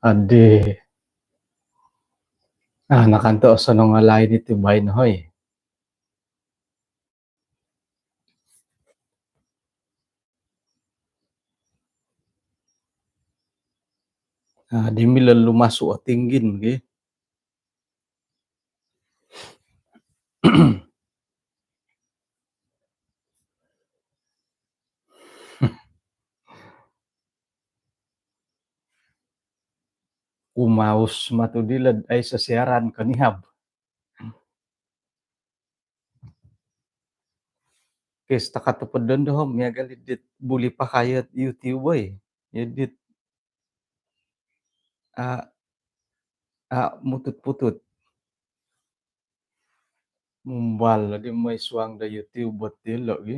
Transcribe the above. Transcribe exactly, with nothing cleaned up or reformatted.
Adi. Ah, nakanto osonong alaid iti baino, hoi. Ah, di milo lumasu o tinggin gi. Kumaus matu dilo'd aiso siaran konihab. Kis, takat topod dondo om miagal i dit buli pakai o YouTube, oi. Iyo dit, ah, ah, mutut-putut. Mumbal di moi suang do YouTube bot dilo gi.